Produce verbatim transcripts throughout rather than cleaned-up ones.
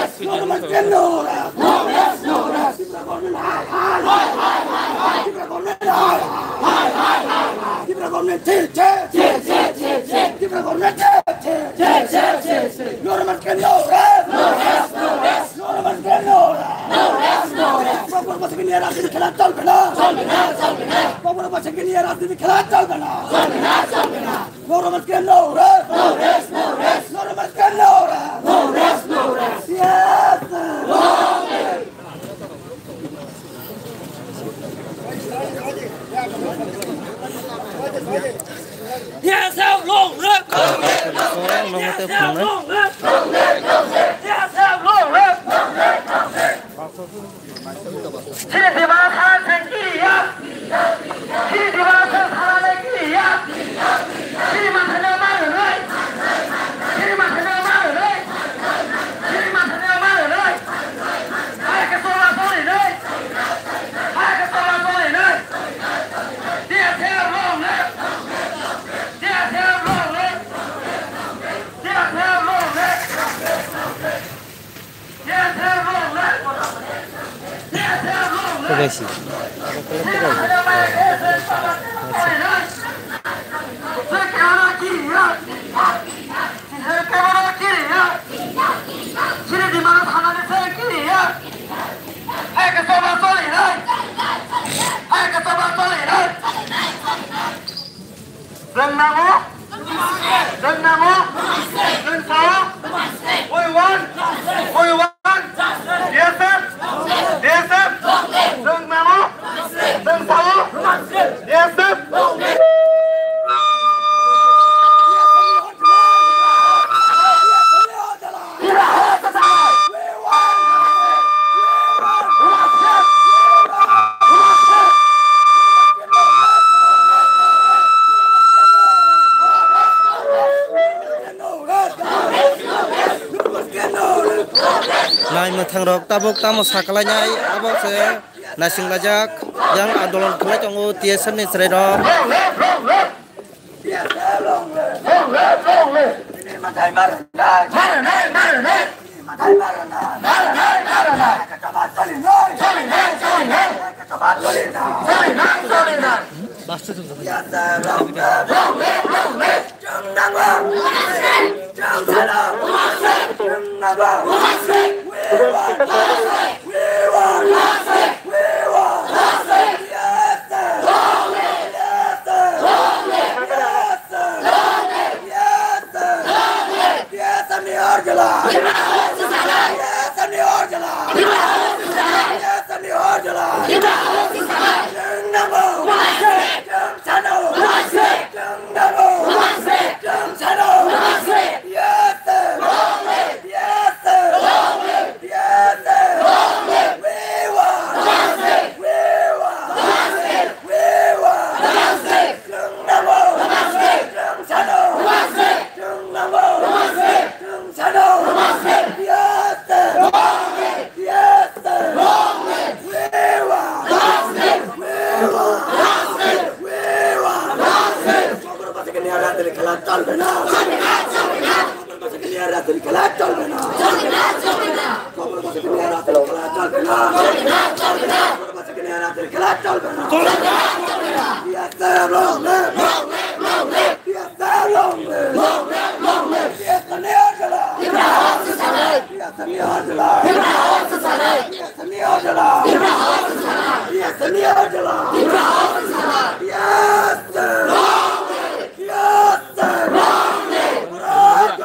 rest! No demand, no rest! No rest! No rest! Tripura government, hi, hi! Hi, hi, hi, hi! Tripura government, hi, hi, hi, hi! Tripura government, thir, thir! Thir, thir, thir! No rest, no rest. No rest, no rest. No rest, no rest. No rest, no rest. Kokborok bwsakni rajniti khela cholbe na. Cholbe na, cholbe na. Kokborok bwsakni rajniti khela cholbe na. Cholbe na, cholbe na. No rest, no rest. No rest, no rest. No rest, no rest. No rest, no rest. Yes, sir. Long live. Yes, sir. Long live. Yes, sir. Long live. Yes, sir. Long live. Chini demand ha se kiriya. Chini demand ha se kiriya. Chini mathano ma rwnai. Chini mathano ma rwnai. Chini mathano ma rwnai. Hai ke sola soli nai. Hai ke sola soli nai. Yes, sir, long live. Yes, sir, long live. Yes, sir, long live. Yes, sir, long live. Yes, sir, long live. Yes, sir, long live. Sir, camera kiriya. Sir, camera kiriya. Chini demand thanani se kiriya. Hai ke soba soli nai. Hai ke soba soli nai. Chwng nango. Chwng nango. Chwng sao. We want. We want. B S F. B S F. Chwng nango. Chwng sao. B S F. Nai mwthang rok tabuk tamo sakalainai, abo se naising lajak yang andolon khlai tongo T S F ni chwrai rok.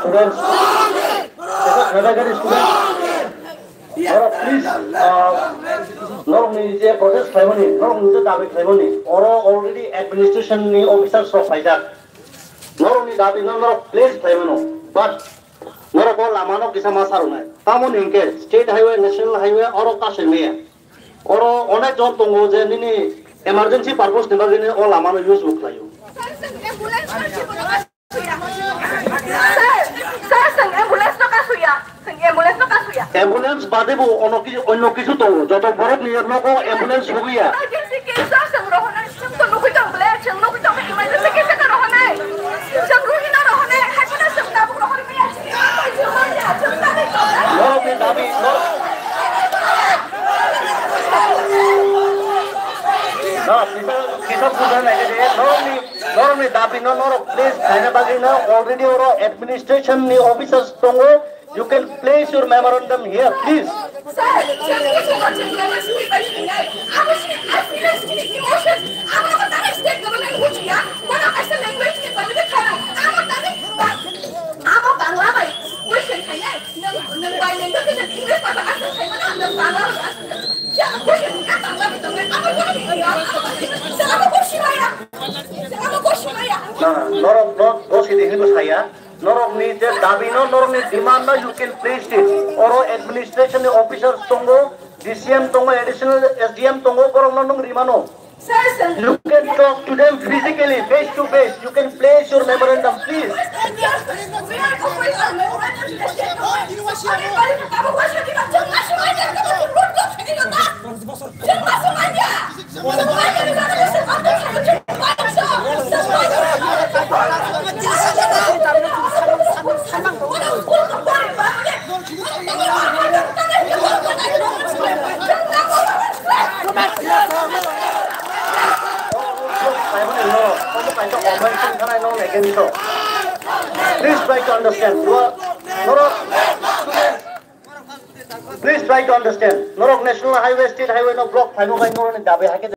Students, category students, norok please, uh, norokni je protest khlaimani, norokni je dabi khlaimani, oro already administration ni officers rok phaijak. Norokni dabi no norok place khlaimano, but norok o lama no kisa ma sarwnai. Tamoni hinkhe state highway, national highway oro kasui maya. Oro onek jon tongo je nini emergency purpose ni bagwi ni o lama no use bo khlaio. Sir, sir, chwng ambulance no kasuya. Chwng ambulance no kasuya. Ambulance bade bo ono ki-, onno kisu tongo. Joto borok ni nogo ambulance sugiya. Emergency case o chwng rohornai, chwng to nugwi tong bole, chwng nugwi tong emergency case o rohornai. Chwng ruhi no rohornai, hai phano chwng tabuk rohor maya. Chwng tabuk rohor maya. Norok ni dabi, norok. Norok kisa, kisa buja nai de, norok ni, norok ni Dabi no norok place khaina bagwi no already oro administration ni officers tongo. You can place your memorandum here, please. Na, norok no dosi de hinwi saya. Norok ni je dabi no, norok ni demand no, you can place it. Oro administration ni officers tongo, D C M tongo, additional S D M tongo, borok no nung rimano. You can talk to them physically, face to face. You can place your memorandum, please. Please try to understand. You are, norok, please try to understand. Norok National Highway, State Highway no block phaimo bai norok ni dabi hai khe